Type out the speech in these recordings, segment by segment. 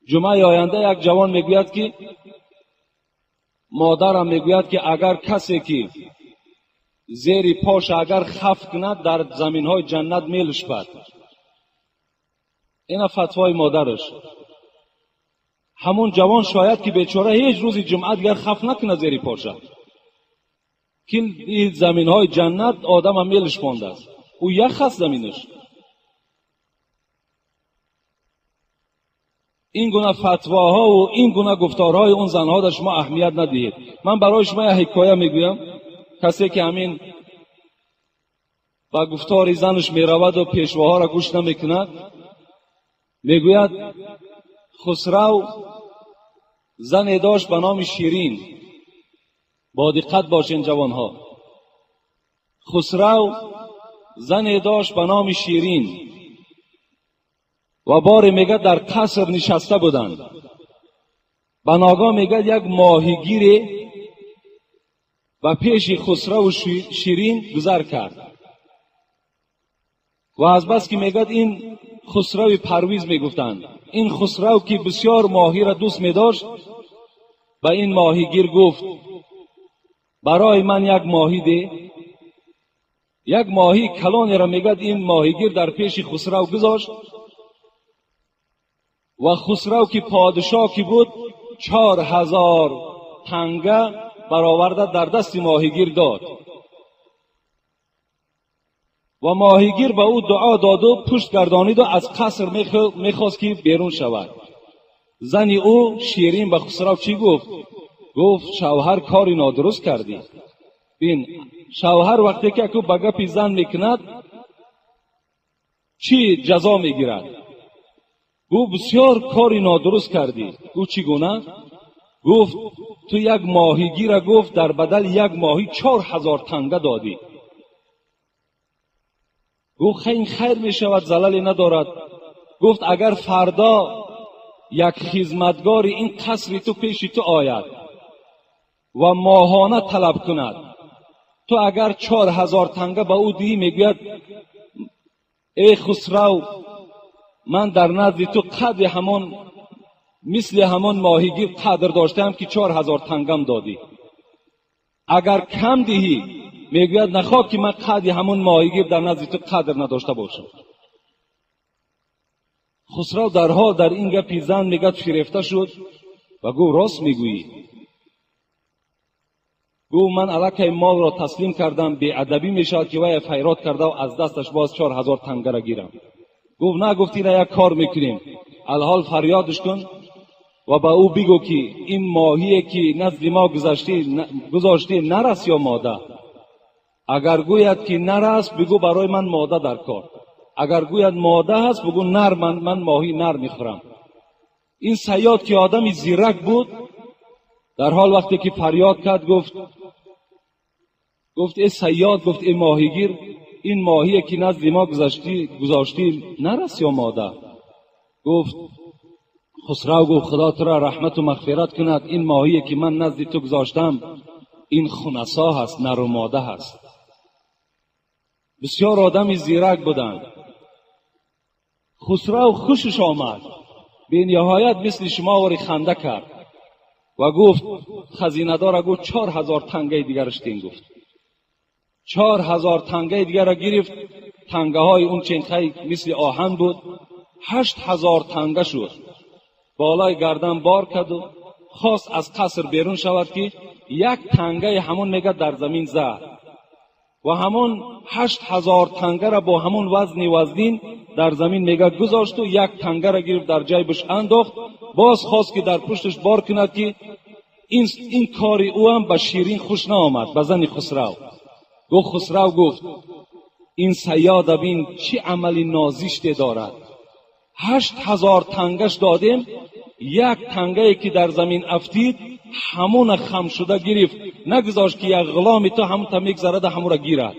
Ҷумъаи оянда як ҷавон мегӯяд, ки модарам мегӯяд, ки агар касе ки зери пош агар хаф кунад, дар заминҳои ҷаннат мелушпад. Ина фатвои модараш. Ҳамон ҷавон шояд ки бечора ҳеҷ рӯзи ҷумъа дигар хаф накунад зери поша, ки ин заминҳои ҷаннат одама мелушпондааст. Ӯ ях аст заминаш. Ин гуна фатвоҳову ин гуна гуфторҳои он занҳо дар шумо аҳамият надиҳед. Ман барои шумо як ҳикоя мегӯям. Касе ки ҳамин ба гуфтори занаш мераваду пешвоҳоро гӯш намекунад, мегӯяд Хусрав зане дошт ба номи Ширин. Бо диққат бошен, ҷавонҳо. Хусрав зане дошт ба номи Ширин ва боре мегӯяд дар қаср нишаста буданд. Ба ногоҳ мегӯяд як моҳигире ба пеши Хусраву Ширин гузар кард ва азбаски мегӯяд ин Хусрави Парвиз мегуфтанд, ин Хусрав ки бисёр моҳиро дӯст медошт, ба ин моҳигир гуфт барои ман як моҳӣ деҳ. Як моҳии калонеро мегӯяд ин моҳигир дар пеши Хусрав гузошт ва Хусрав ки подшоҳ ки буд 4000 танга бароварда дар дасти моҳигир дод ва моҳигир ба ӯ дуо доду пушт гардониду аз қаср мехост ки берун шавад. Зани ӯ Ширин ба Хусрав чӣ гуфт? Гуфт шавҳар кори нодуруст кардӣ. Бин, шавҳар вақте ки аку ба гапи зан мекунад, чӣ ҷазо мегирад? Гуфт бисёр кори нодуруст кардӣ. Гуфт чӣ гуна? Гуфт ту як моҳигира гуфт дар бадали як моҳӣ 4000 танга додӣ. Гуфт ин хайр мешавад, залале надорад. Гуфт агар фардо як хизматгори ин қасри ту пеши ту ояд ва моҳона талаб кунад, ту агар 4000 танга ба ӯ диҳӣ, мегӯяд эй Хусрав, ман дар назди ту қадри ҳамон мисли ҳамон моҳигир қадр доштаам ки 4000 тангам додӣ. Агар кам диҳӣ, мегӯяд нахоҳ ки ман қадри ҳамон моҳигир дар назди ту қадр надошта бошам. Хусрав дарҳол дар ин гапи зан мегӯяд фирефта шуд ва гуфт рост мегӯӣ. Гуфт ман аллакай молро таслим кардам, беадабӣ мешавад ки вая файрод кардаву аз дасташ боз 4000 тангара гирам. Гуфт на, гуфт ина як кор мекунем, алҳол фарёдш кун ва ба ӯ бигӯ ки ин моҳие ки назди мо гузоштӣ нар аст ё мода. Агар гӯяд ки нар аст, бигӯ барои ман мода дар кор. Агар гӯяд мода ҳаст, бигӯ нар, ман моҳи нар мехӯрам. Ин саёд ки одами зирак буд, дар ҳол вақте ки фарёд кард, гуфт эй саёд, гуфт эй моҳигир, ин моҳие ки назди мо гузоштӣ нар аст ё мода? Гуфт Хусрав, гуфт худо туро раҳмату мағфират кунад, ин моҳие ки ман назди ту гузоштам ин хунасо ҳаст, нару мода ҳаст. Бисёр одами зирак буданд. Хусрав хушаш омад, бениҳоят мисли шумо вори ханда кард ва гуфт хазинадора гуфт 4000 тангаи дигараш тин. Гуфт 4000 тангаи дигарро гирифт. Тангаҳои он ченхай мисли оҳан буд, 8000 танга шуд. Болои гардан бор карду хост аз қаср берун шавад ки як тангаи ҳамон мегӯяд дар замин зад ва ҳамон 8000 тангара бо ҳамон вазни вазнин дар замин мегӯяд гузошту як тангара гирифт дар ҷайбаш андохт. Боз хост ки дар пушташ бор кунад ки ин кори ӯ ҳам ба Ширин хуш наомад, ба зани Хусрав. Гуфт Хусрав, гуфт ин саёда бин чӣ амали нозиште дорад. 8000 тангаш додем, як тангае ки дар замин афтид ҳамона хам шуда гирифт, нагузошт ки як ғуломи ту ҳамонта мегзарада ҳамонро гирад.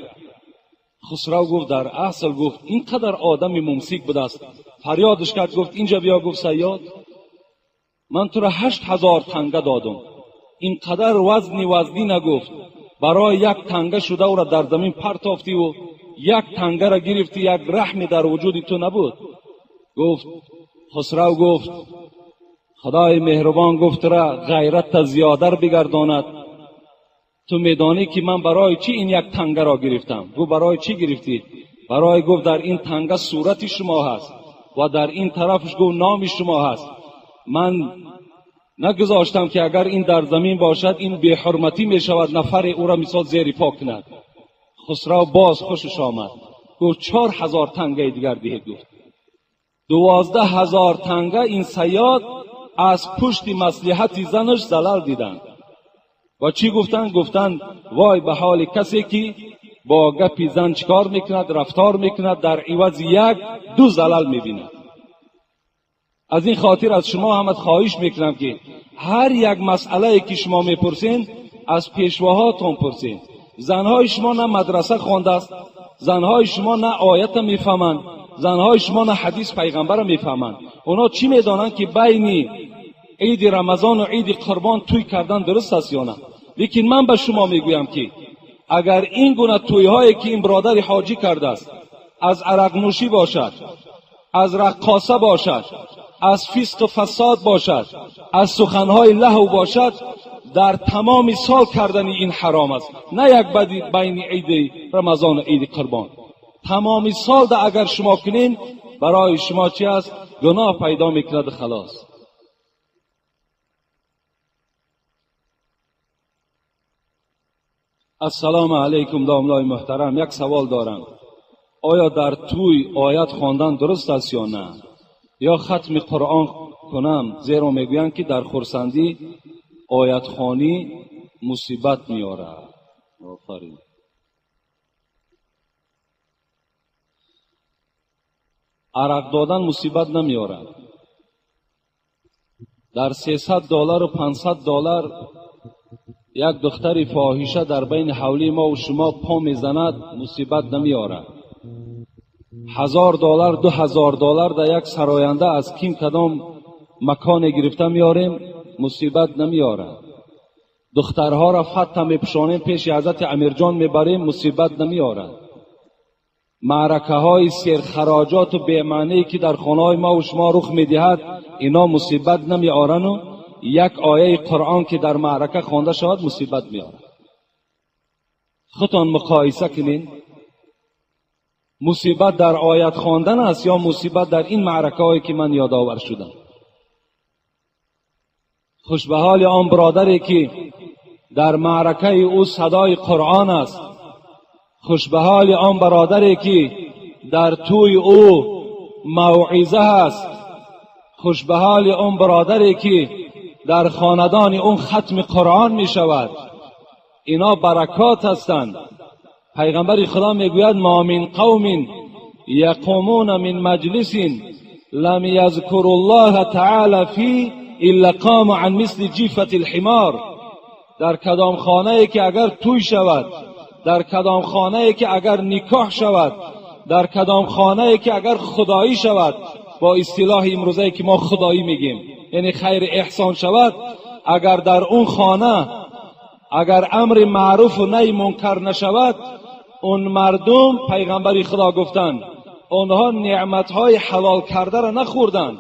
Хусрав гуфт дар асл, гуфт ин қадар одами мумсик будааст. Фарёдш кард, гуфт инҷа биё, гуфт саёд, ман туро 8000 танга додум, ин қадар вазни вазнина, гуфт барои як танга шуда ӯро дар замин партофтиву یک تنگه را گرفتی، یک رحمی در وجود تو نبود. گفت خسرو گفت خدای مهربان گفت را غیرت زیادر بگرداند. تو میدانی که من برای چی این یک تنگه را گرفتم؟ گفت برای چی گرفتی؟ برای گفت در این تنگه صورت شما هست و در این طرفش گفت نام شما هست. من نگذاشتم که اگر این در زمین باشد این بی حرمتی می شود، نفر او را مثال زیر پا کند. خسرو باز خوشش آمد، گفت 4000 تنگه دیگر دهید. گفت 12000 تنگه این صیاد از پشت مصلحت زنش زلل دیدند. و چی گفتند؟ گفتند وای به حال کسی که با گپی زن چکار میکند، رفتار میکند، در عوض یک دو زلل میبیند. از این خاطر از شما هم خواهش میکنم که هر یک مسئله که شما میپرسین از پیشواهاتون پرسین. زنهای شما نه مدرسه خوانده است، زنهای شما نه آیت میفهمند، زنهای شما نه حدیث پیغمبر میفهمند. اونا چی میدانند که بین عید رمضان و عید قربان توی کردن درست است یا نه؟ لیکن من به شما میگویم که اگر این گونه تویهایی که این برادر حاجی کرده است از عرق نوشی باشد، از رقاصه باشد، از فسق و فساد باشد، از سخنهای لهو باشد، در تمام سال کردن این حرام است. نه یک بدی بین عید رمضان و عید قربان. تمام سال ده اگر شما کنین برای شما چی است؟ گناه پیدا میکند. خلاص. السلام علیکم داملای محترم، یک سوال دارم. آیا در توی آیت خواندن درست است یا نه؟ یا ختم قرآن کنم؟ زیرا میگویند که در خرسندی آیت خوانی مصیبت میارد. آفرین. عرق دادن مصیبت نمیارد. در $300 و $500 یک دختر فاحشه در بین حولی ما و شما پا میزند، مصیبت نمیارد. $1000 $2000 در یک سراینده از کیم کدام مکان گرفته میاریم، مصیبت نمیارد. دخترها را فتح میپوشانیم پیش حضرت امیرجان میبریم، مصیبت نمیارد. معرکه های سرخراجات و بی‌معنی که در خانه های ما و شما رخ میدهد، اینا مصیبت نمیارن و یک آیه قرآن که در معرکه خوانده شود مصیبت میارد. خودتان مقایسه کنین، مصیبت در آیت خواندن است یا مصیبت در این معرکه هایی که من یادآور شدم؟ خوش به حال آن برادری که در معرکه او صدای قرآن است. خوش به حال آن برادری که در توی او موعظه است. خوش به حال آن برادری که در خاندان اون ختم قرآن می شود. اینا برکات هستند. پیغمبر خدا میگوید ما من قوم یقومون من مجلس لم یذکر الله تعالی فی الا قام عن مثل جیفة الحمار. در کدام خانه که اگر توی شود، در کدام خانه که اگر نکاح شود، در کدام خانه که اگر خدایی شود، با اصطلاح امروزه که ما خدایی میگیم یعنی خیر احسان شود، اگر در اون خانه اگر امر معروف و نهی منکر نشود، اون مردم پیغمبر خدا گفتند اونها نعمتهای حلال کرده را نخوردند،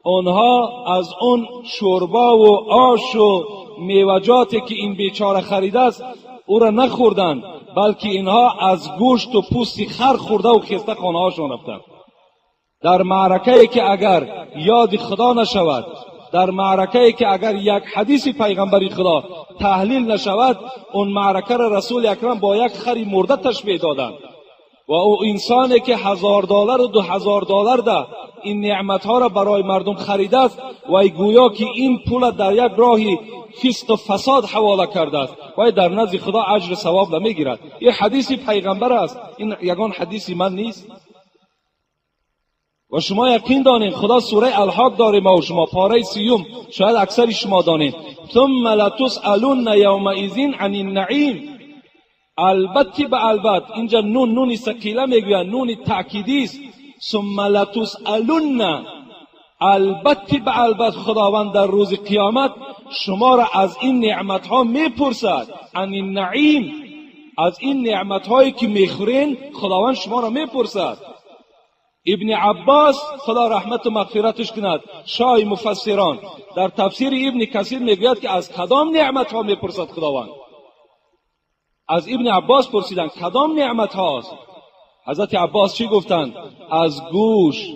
اونها از اون شوربا و آش و میوجاتی که این بیچاره خریده است او را نخوردند، بلکه اینها از گوشت و پوست خر خورده و خسته خانه هاشون رفتند. در معرکه که اگر یاد خدا نشود، در معرکه که اگر یک حدیث پیغمبر خدا تحلیل نشود، اون معرکه را رسول اکرم با یک خری مرده تشبیه دادند. و او انسانی که $1000 و $2000 ده این نعمتها را برای مردم خریده است و گویا که این پول در یک راهی فسق و فساد حواله کرده است و در نزد خدا اجر ثواب نمیگیرد. این حدیث پیغمبر است، این یگان حدیث من نیست. و شما یقین دانید خدا سوره الحاق داره ما و شما پاره 30، شاید اکثر شما دانید، ثم لتسألن یومئذ عن النعیم. البته به البته اینجا نون نون ثقیله میگوید، نون تأکیدی است. ثم لتسألن، البته به البته خداوند در روز قیامت شما را از این نعمت ها میپرسد. عن النعیم، از این نعمت هایی که میخورین خداوند شما را میپرسد. ابن عباس خدا رحمت و مغفرتش کند، شاه مفسران، در تفسیر ابن کثیر میگوید که از کدام نعمت ها میپرسد خداوند؟ از ابن عباس پرسیدند کدام نعمت هاست؟ حضرت عباس چی گفتند؟ از گوش،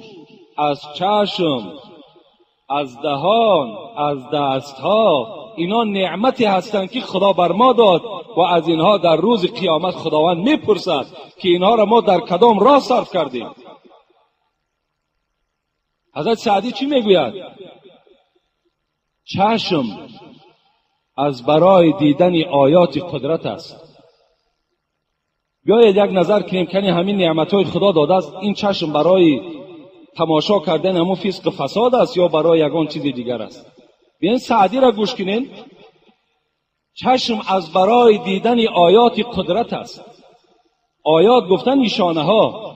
از چشم، از دهان، از دستها، اینا نعمتی هستند که خدا بر ما داد و از اینها در روز قیامت خداوند میپرسد که اینها را ما در کدام راه صرف کردیم. حضرت سعدی چی میگوید؟ چشم از برای دیدن آیات قدرت است. بیایید یک نظر کنیم که همین نعمتهای خدا داده است، این چشم برای تماشا کردن همون فسق فساد است یا برای یگان چیز دیگر است؟ بیاین سعدی را گوش کنین. چشم از برای دیدن آیات قدرت است. آیات گفتن نشانه ها.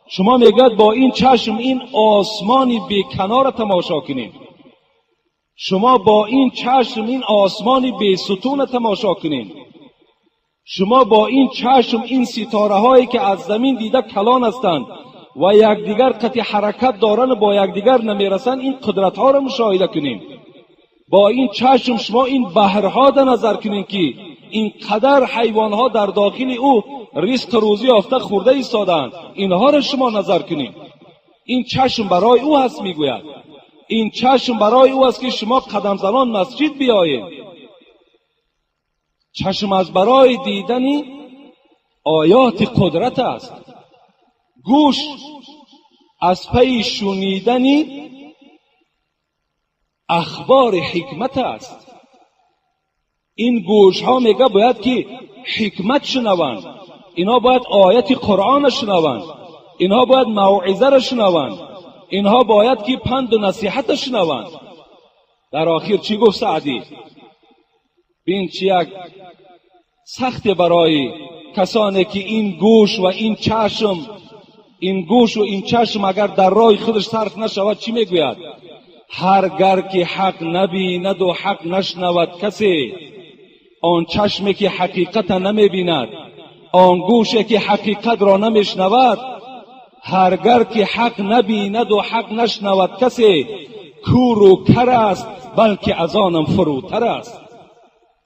شما میگید با این چشم این آسمانی بی کنار تماشا کنین، شما با این چشم این آسمانی بی ستون تماشا کنین، شما با این چشم این ستاره هایی که از زمین دیده کلان هستند و یکدیگر قطع حرکت دارن و با یکدیگر نمیرسن، این قدرت ها را مشاهده کنین. با این چشم شما این بحرها در نظر کنین که این قدر حیوان ها در داخل او رزق روزی یافته خورده ایستادند، اینها را شما نظر کنین. این چشم برای او هست، میگوید این چشم برای او است که شما قدم زنان مسجد بیایید. چشم از برای دیدن آیات قدرت است. گوش از پی شنیدن اخبار حکمت است. این گوش ها میگه باید که حکمت شنوند، اینها باید آیت قرآن شنوند، اینها باید موعظه را شنوند، اینها باید که پند و نصیحت شنوند. در آخر چی گفت سعدی؟ بین چی یک سخت برای کسانی که این گوش و این چشم، این گوش و این چشم اگر در راه خودش صرف نشود چی میگوید؟ هرگر که حق نبیند و حق نشنود کسی، آن چشمی که حقیقت نمیبیند، آن گوشی که حقیقت را نمیشنود، هرگر که حق نبیند و حق نشنود کسی، کور و کر است بلکه از آنم فروتر است.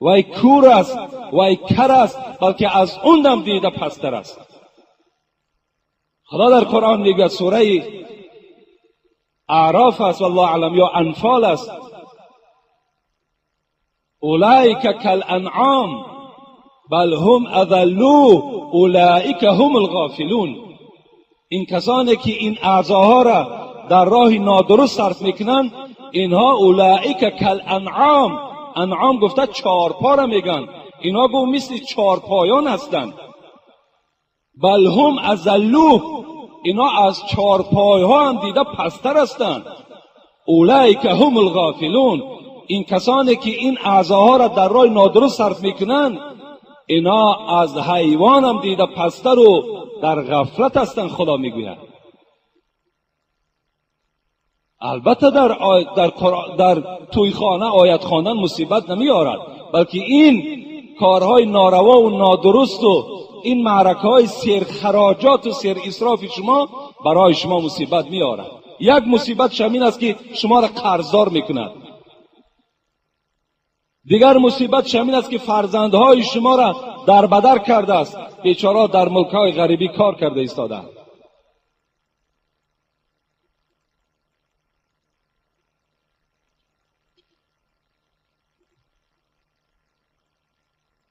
وای کور است، وای کر است، بلکه از اونم دیده پستر است. خدا در قرآن میگه، سوره اعراف است والله اعلم یا انفال است، اولئک کالانعام بل هم اضلوا اولئک هم الغافلون. این کسانی که این اعضاها را در راه نادرست صرف میکنن، اینها اولئک کالانعام، انعام گفته چارپا را میگن، اینها گفت مثل چارپایان هستند. بل هم اضلوا، اینا از چارپای ها هم دیده پستر هستند. اولئک هم الغافلون، این کسانی که این اعضاها را در راه نادرست صرف میکنن، اینا از حیوان هم دیده پستر و در غفلت هستند. خدا میگوید البته در توی خانه آیت خواندن مصیبت نمیارد، بلکه این کارهای ناروا و نادرست و این معرکه های سیر خراجات و سیر اسراف شما برای شما مصیبت میارد. یک مصیبت شمین است که شما را قرضدار میکند. دیگر مصیبت شمین است که فرزندهای شما را در بدر کرده است، بیچاره در ملک‌های غریبی کار کرده ایستادند.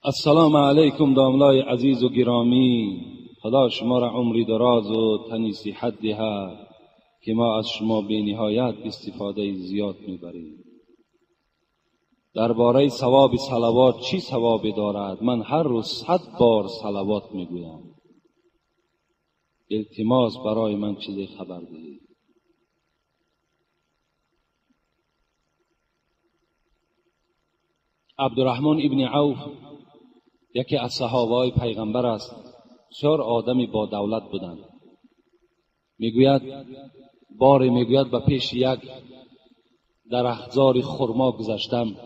السلام علیکم داملای عزیز و گرامی، خدا شما را عمری دراز و تنی صحت دهد که ما از شما بی نهایت استفاده زیاد میبریم. درباره ثواب صلوات چی ثوابی دارد؟ من هر روز 100 بار صلوات میگویم. التماس برای من چیزی خبر دهید. عبدالرحمن ابن عوف یکی از صحابه پیغمبر است، بسیار آدمی با دولت بودند. میگوید باری میگوید به پیش یک درختزار خرما گذشتم،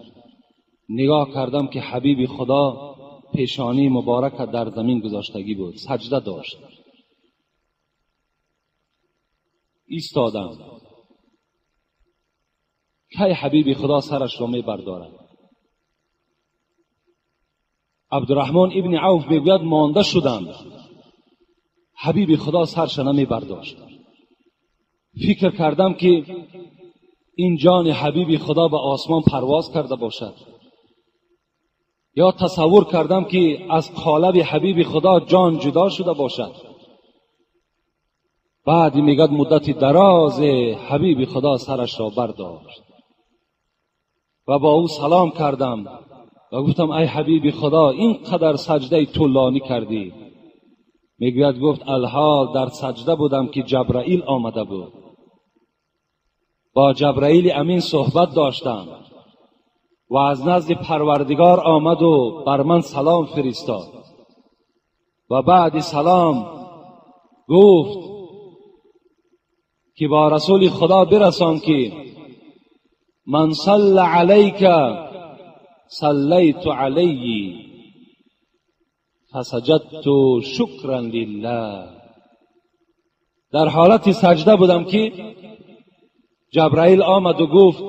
نگاه کردم که حبیب خدا پیشانی مبارک در زمین گذاشتگی بود، سجده داشت. ایستادم کی حبیب خدا سرش را می بردارد. عبدالرحمن ابن عوف میگوید مانده شدم، حبیب خدا سرش نمی برداشت. فکر کردم که این جان حبیب خدا به آسمان پرواز کرده باشد، یا تصور کردم که از قالب حبیب خدا جان جدا شده باشد. بعد میگد مدت دراز حبیب خدا سرش را برداشت و با او سلام کردم و گفتم ای حبیب خدا، اینقدر سجده طولانی کردی. میگوید گفت الحال در سجده بودم که جبرائیل آمده بود، با جبرائیل امین صحبت داشتم و از نزد پروردگار آمد و بر من سلام فرستاد و بعد سلام گفت که با رسول خدا برسان که من صل علیک صلیت علیه فسجدت شکرا لله. در حالت سجده بودم که جبرائیل آمد و گفت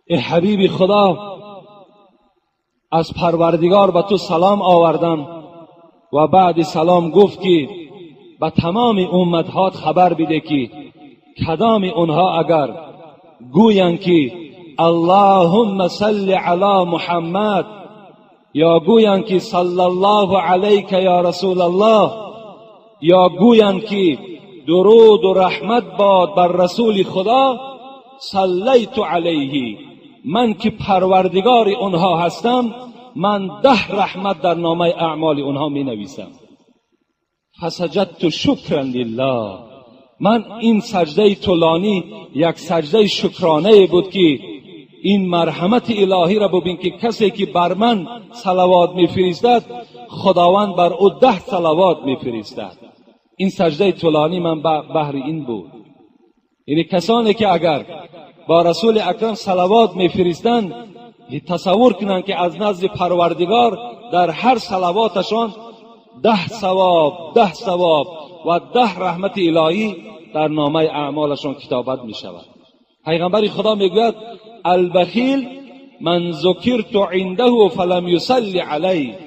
ای حبیب خدا، از پروردگار به تو سلام آوردم. و بعد سلام گفت که به تمام امتهات خبر بده که کدام اونها اگر گویند که اللهم صل علی محمد یا گویند که صلی الله علیک یا رسول الله یا گویند که درود و رحمت باد بر رسول خدا، صلیت علیه، من که پروردگار اونها هستم، من 10 رحمت در نامه اعمال اونها می نویسم. فسجدت شکرا لله. من این سجده طولانی یک سجده شکرانه بود که این مرحمت الهی را ببین که کسی که بر من صلوات میفرستد خداوند بر او 10 صلوات میفرستد. این سجده طولانی من بهر این بود. یعنی کسانی که اگر با رسول اکرم صلوات میفرستند تصور کنند که از نزد پروردگار در هر صلواتشان 10 ثواب، 10 ثواب و 10 رحمت الهی در نامه اعمالشان کتابت می شود. پیغمبر خدا میگوید البخیل من ذکرت عنده فلم یصلی علیه.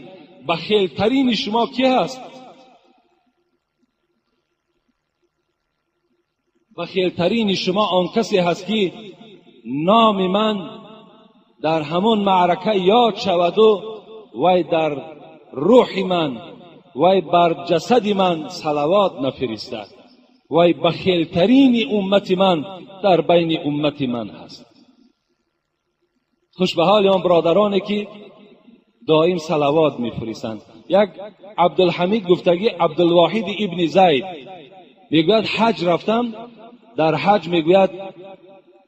بخیل ترین شما کی هست؟ بخیل ترین شما آن کسی هست که نام من در همون معرکه یاد شود و وی در روح من وی بر جسد من صلوات نفرستد. وی بخیلترین امت من در بین امت من هست. خوش به حال آن برادرانی که دائم صلوات میفرستند. یک عبدالحمید گفتگی عبدالواحد ابن زید میگوید حج رفتم، در حج میگوید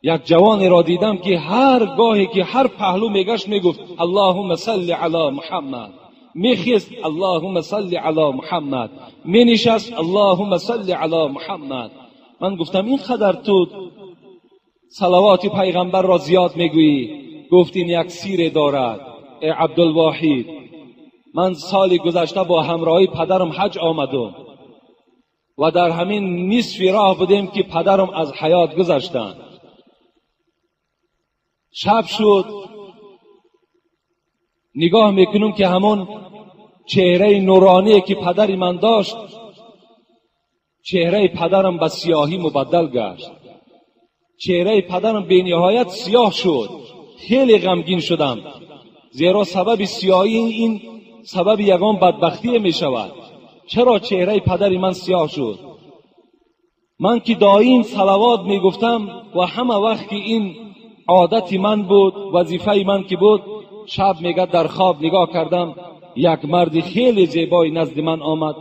یک جوانی را دیدم که هر گاهی که هر پهلو میگشت میگفت اللهم صل علی محمد، میخیست اللهم صل علی محمد، مینشست اللهم صل علی محمد. من گفتم این قدر تو صلوات پیغمبر را زیاد میگویی؟ گفت این یک سیره دارد ای عبدالواحد، من سال گذشته با همراهی پدرم حج آمدم و در همین نصف راه بودیم که پدرم از حیات گذشتند. شب شد، نگاه میکنم که همون چهره نورانی که پدر من داشت، چهره پدرم به سیاهی مبدل گشت. چهره پدرم به نهایت سیاه شد. خیلی غمگین شدم، زیرا سبب سیاهی این سبب یگان بدبختی می شود. چرا چهره پدر من سیاه شد؟ من که دائم صلوات می گفتم و همه وقت که این عادت من بود، وظیفه من که بود، شب میگه در خواب نگاه کردم یک مرد خیلی زیبای نزد من آمد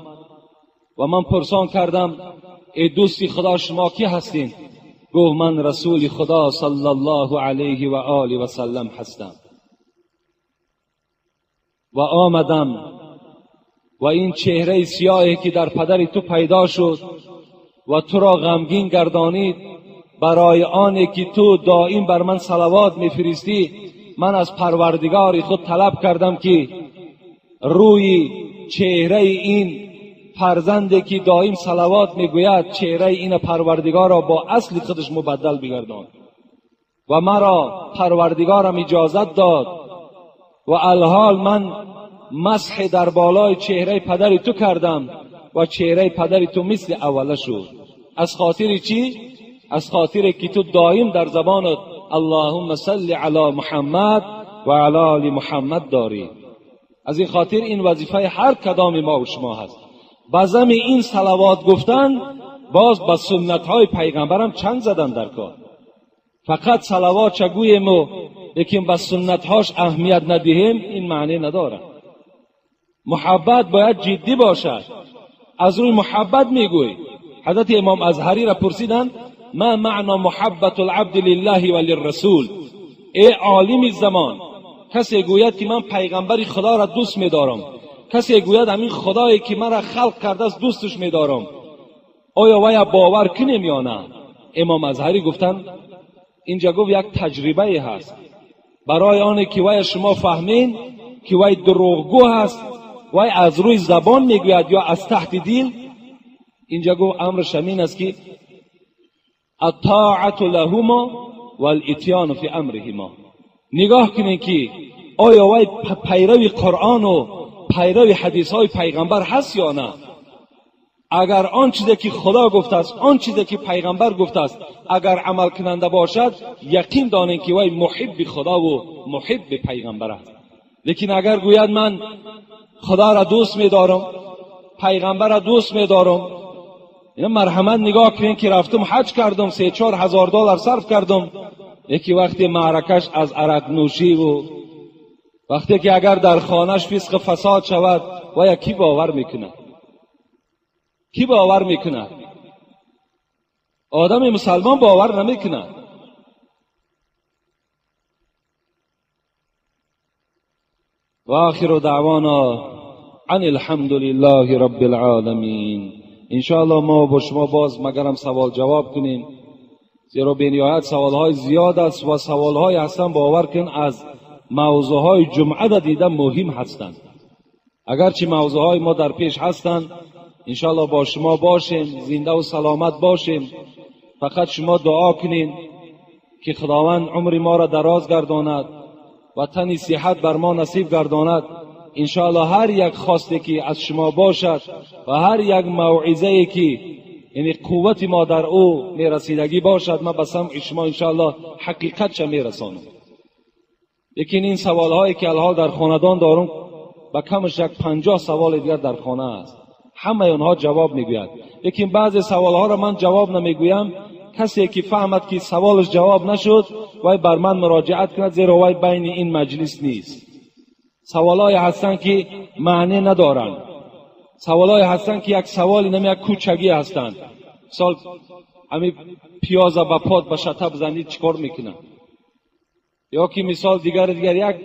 و من پرسان کردم ای دوستی خدا شما کی هستین؟ گفت من رسول خدا صلی الله علیه و آله و سلم هستم و آمدم و این چهره سیاهی که در پدر تو پیدا شد و تو را غمگین گردانید، برای آنی که تو دائم بر من صلوات میفرستی، من از پروردگار خود طلب کردم که روی چهره این فرزنده که دائم صلوات میگوید، چهره این پروردگار را با اصل خودش مبدل بگردان. و مرا پروردگارم اجازت داد و الحال من مسح در بالای چهره پدر تو کردم و چهره پدر تو مثل اوله شد. از خاطر چی؟ از خاطر که تو دائم در زبانت اللهم صل علی محمد و علی آل محمد داری. از این خاطر این وظیفه هر کدام ما و شما هست. بزم این صلوات گفتن باز با سنت های پیغمبرم چند زدن در کار. فقط صلوات چگویم و لیکن به سنت هاش اهمیت ندهیم، این معنی نداره. محبت باید جدی باشد. از روی محبت میگوی. حضرت امام ازهری را پرسیدند ما معنا محبت العبد لله و للرسول؟ ای عالم زمان، کسی گوید که من پیغمبر خدا را دوست میدارم، کسی گوید همین خدایی که مرا خلق کرده است دوستش میدارم، آیا ویا باور کنیم یا نه؟ امام ازهری گفتند اینجا گفت یک تجربه هست برای آنه که وی شما فهمین که وی دروغگو هست، وی از روی زبان میگوید یا از تحت دل. اینجا گفت امرش همین است که الطاعة لهما والاتیان فی امرهما. نگاه کنین که آیا وی پیرو قرآن و پیرو حدیث های پیغمبر هست یا نه. اگر آن چیزی که خدا گفته است، آن چیزی که پیغمبر گفته است، اگر عمل کننده باشد، یقین دانین که وی محب خدا و محب پیغمبر است. لیکن اگر گوید من خدا را دوست می‌دارم، پیغمبر را دوست می‌دارم، اینا مرحمت نگاه کنین که رفتم حج کردم، 3-4 هزار دلار صرف کردم، یکی وقتی معرکش از عرق نوشی و وقتی که اگر در خانهش فسق فساد شود، ویا کی باور میکنه؟ کی باور میکنه؟ آدم مسلمان باور نمیکنه. و آخر دعوانا عن الحمد لله رب العالمین. انشاءالله ما با شما باز مگرم سوال جواب کنیم، زیرا بینهایت سوالهای زیاد است و سوالهای هستن باور کن از موضوعهای جمعه را دیده مهم هستند. اگرچه موضوعهای ما در پیش هستند، انشاءالله با شما باشیم، زنده و سلامت باشیم. فقط شما دعا کنین که خداوند عمر ما را دراز گرداند و تن صحت بر ما نصیب گرداند. انشاءالله هر یک خواسته که از شما باشد و هر یک موعظه که یعنی قوت ما در او میرسیدگی باشد، ما به سمع شما انشاءالله حقیقت چه میرسانم. لیکن این سوال هایی که الحال در خاندان دارم، به کمش یک 50 سوال دیگر در خانه است، همه آنها جواب میگوید. لیکن بعضی سوال ها را من جواب نمیگویم. کسی که فهمد که سوالش جواب نشد، وی بر من مراجعت کند، زیرا وی بین این مجلس نیست. سوالای هستند که معنی ندارند، سوالای هستند که یک سوالی نمی یک کوچگی هستند. مثال همین پیاز به پاد به شطه بزنید چیکار میکنه؟ یا که مثال دیگر یک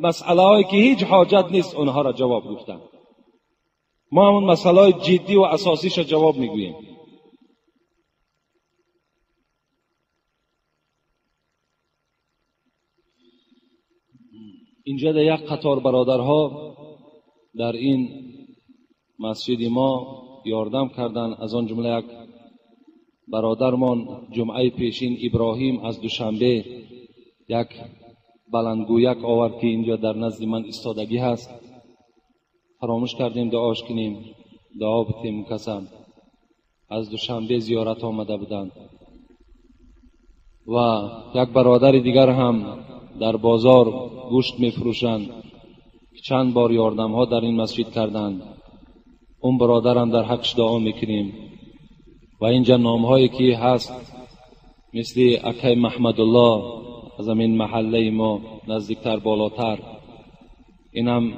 مسئله هایی که هیچ حاجت نیست اونها را جواب گفتن. ما همون مسئله های جدی و اساسیش را جواب میگوییم. اینجا در یک قطار برادرها در این مسجد ما یاردم کردن. از آن جمله یک برادرمان جمعه پیشین ابراهیم از دوشنبه یک بلندگویک آورد که اینجا در نزد من ایستادگی هست. فراموش کردیم دعاش کنیم، دعا بتیم. کسان از دوشنبه زیارت آمده بودند. و یک برادر دیگر هم در بازار گوشت میفروشند که چند بار یاردم ها در این مسجد کردند. اون برادرم در حقش دعا میکنیم. و اینجا نام هایی که هست مثل اکای محمدالله از این محله ما نزدیکتر بالاتر، اینم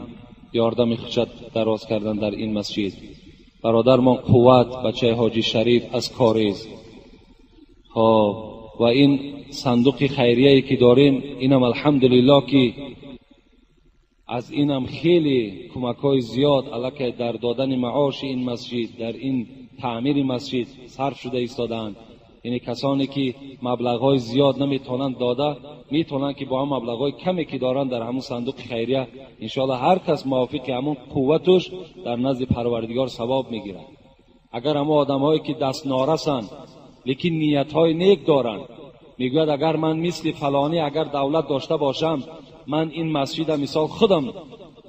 یاردم خوشت دراز کردن در این مسجد. برادرمان قوت بچه حاجی شریف از کاریز. خب و این صندوق خیریه که داریم، اینم الحمدلله که از اینم خیلی کمک‌های زیاد علاکه در دادن معاش این مسجد، در این تعمیر مسجد صرف شده ایستادند. یعنی کسانی که مبلغ های زیاد نمیتونن داده، میتونن که با هم مبلغ های کمی که دارن در همون صندوق خیریه انشاءالله هر کس موافق همون قوتش در نزد پروردگار ثواب میگیرن. اگر همون آدم هایی که دست نارسن لیکن نیت های نیک دارن، میگوید اگر من مثل فلانی اگر دولت داشته باشم، من این مسجد مثال خودم،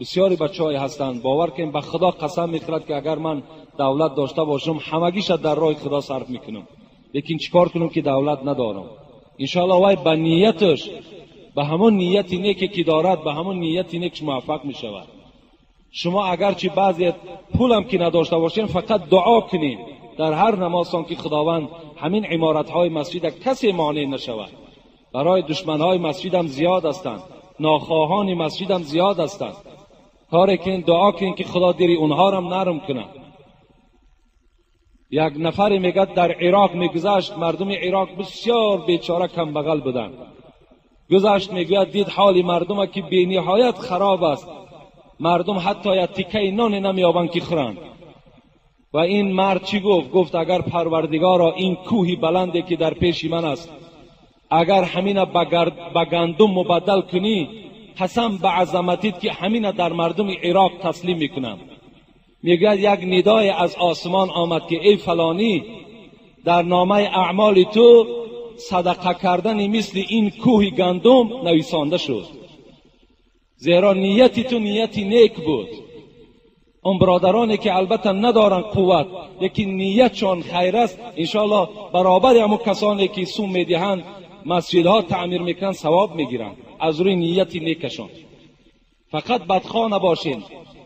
بسیاری بچه‌ای هستند باور کنید به خدا قسم میخورد که اگر من دولت داشته باشم همگیش در راه خدا صرف میکنم، لیکن چیکار کنم که دولت ندارم. انشاءالله وای به نیتش، به همون نیت نیکی که دارد، به همون نیت نیکش موفق میشود. شما اگرچه بعضی پولم که نداشته باشین، فقط دعا کنین در هر نمازتان که خداوند همین عمارت‌های مسجد کسی مانع نشود. برای دشمن‌های مسجد هم زیاد هستند، ناخواهان مسجد هم زیاد هستند. کاری کن، دعا کن که خدا دلی اونها را هم نرم کنه. یک نفری میگه در عراق میگذشت، مردم عراق بسیار بیچاره کم بغل بودند. گذشت میگوید دید حال مردم که بی نهایت خراب است، مردم حتی یک تیکه نان نمیابند که خورند. و این مرد چی گفت؟ گفت اگر پروردگارا این کوهی بلندی که در پیش من است، اگر همین به گندم مبدل کنی، قسم به عظمتیت که همین در مردم عراق تسلیم میکنم. میگوید یک ندای از آسمان آمد که ای فلانی، در نامه اعمال تو صدقه کردن مثل این کوه گندم نویسانده شد، زیرا نیت تو نیت نیک بود. اون برادرانی که البته ندارن قوت لیکن نیتشان خیر است، انشاءالله برابر همون کسانی که سوم میدهند، مسجدها تعمیر میکنن، ثواب میگیرن از روی نیت نیکشان. فقط بدخواه نباشین،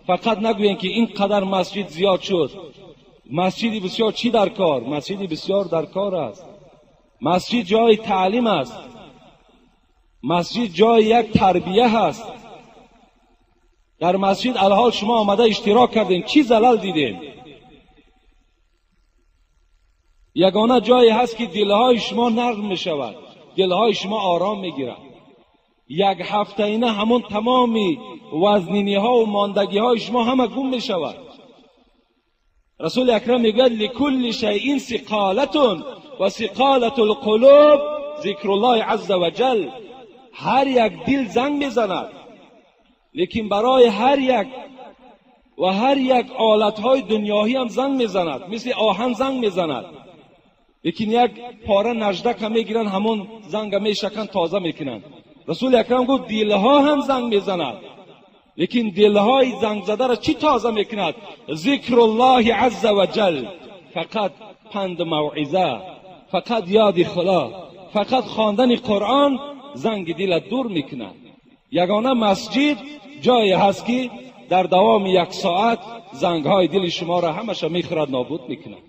فقط نگوین که این قدر مسجد زیاد شد، مسجدی بسیار چی در کار؟ مسجدی بسیار در کار است. مسجد جای تعلیم است، مسجد جای یک تربیه است. در مسجد الحال شما آمده اشتراک کردین، چی زلل دیدین؟ یگانه جایی هست که دلهای شما نرم می شود، دلهای شما آرام می گیرد. یک هفته اینه همون تمامی وزنینی ها و ماندگی های شما همه گم می شود. رسول اکرم میگوید لکل شیء ثقالة و ثقالة القلوب ذکر الله عز وجل. هر یک دل زنگ میزند، لیکن برای هر یک و هر یک آلت های دنیایی هم زنگ میزند، مثل آهن زنگ میزند، لیکن یک پاره نجدک هم میگیرن، همون زنگ میشکن تازه میکنن. رسول اکرم گفت دلها هم زنگ میزند، لیکن دلهای زنگ زده را چی تازه میکند؟ ذکر الله عز وجل. فقط پند موعظه، فقط یاد خدا، فقط خواندن قرآن زنگ دل دور میکند. یگانه مسجد جایی هست که در دوام یک ساعت زنگ های دل شما را همش میخورد، نابود میکند.